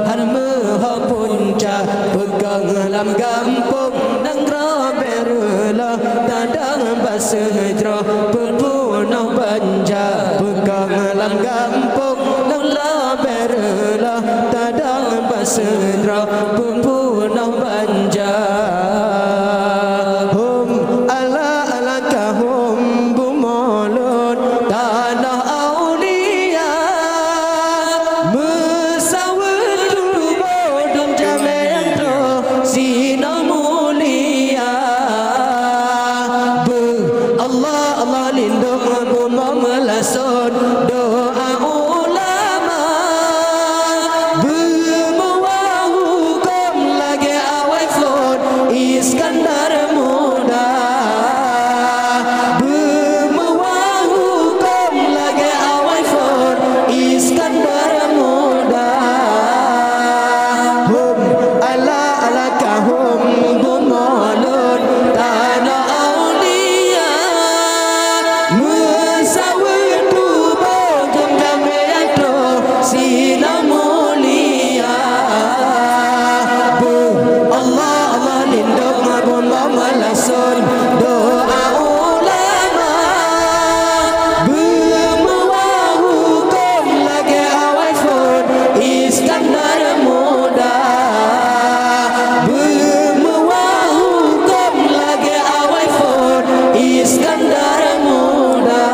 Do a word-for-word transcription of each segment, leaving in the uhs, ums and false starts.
Har meuho punca peugöt lam gampông, nanggroe Beureuloh tadong bak seujroh peupunoh banja. Peugöt lam gampông, nanggroe Beureuloh tadong bak seujroh peupunoh banja. Hom ala ala kahom bumoe lôn tanoh aulia. Meusaweue tuboh dum jamé troh sinoe mulia. Beu Allah, Allah lindong bumoe meulasot doa ulama. Beumeuwah huköm lagée awai phon Iskandar Muda. Beumeuwah huköm lagée awai phon Iskandar Muda. Hom ala ala kahom bumoe lôn tanoh aulia. Meusaweue tuboh dum jamé troh sinoe mulia. Beu Allah, Allah lindong bumoe meulasot doa ulama. Beumeuwah huköm lagée awai phon Iskandar Muda. Beumeuwah huköm lagée awai phon Iskandar Muda.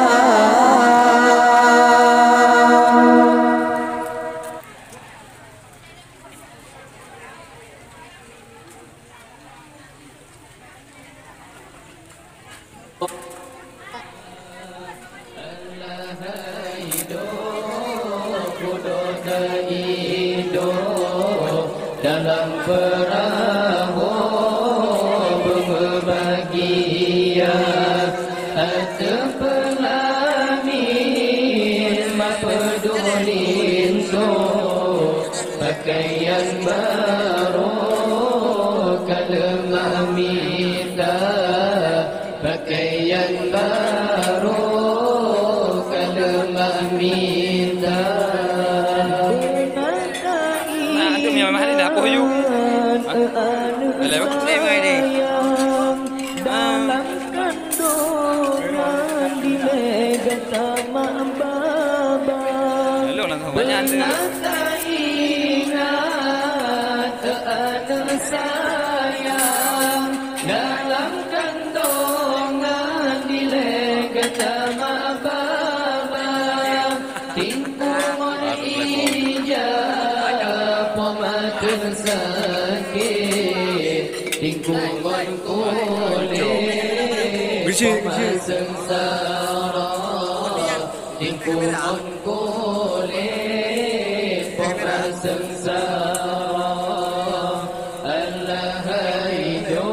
Dalam peurahô beumeubagia, ateueh peulamiet ma peudulin soe. Pakaian barô ka leumah mita, pakaian barô ka leumah mita. Nah, tu memang ada dah, apa you? Ha? Dah lewat. Ni, ni, ni. Dalam kandungan dilèe gata mak baba. Lalu langsung banyak tu. Pernah tak ingat aneuk sayang, dalam kandungan dilèe gata mak baba. Tingkue ngon ija, poma teusakét. Tingkue ngon kulét, poma seungsara. Tingkue ngon kulét, poma seungsara. Alah hai do,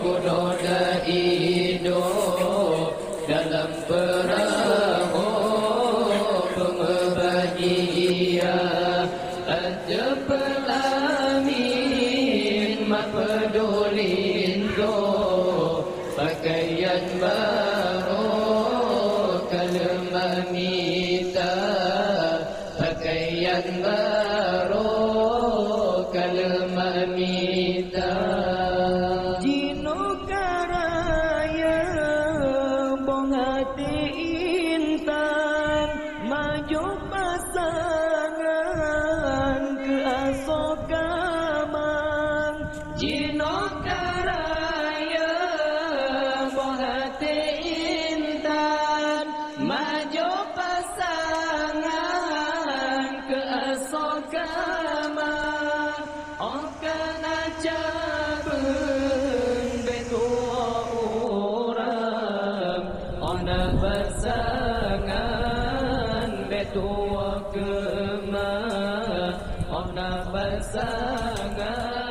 kudo dai do. Dalam peurahô beumeubagia, ateueh peulamiet ma peudulin soe. Pakaian barô ka leumah mita, pakaian barô ka leumah mita. Jinoe ka rayeuk boh até intan, majoh pasangan keu asoe kamang. Jinoe ka rayeuk boh até intan, majoh pasangan keu asoe kamang. Óh ka na cabeueng bèk tuwoe ureueng, óh na pasangan bèk tuwoe keumah, óh na pasangan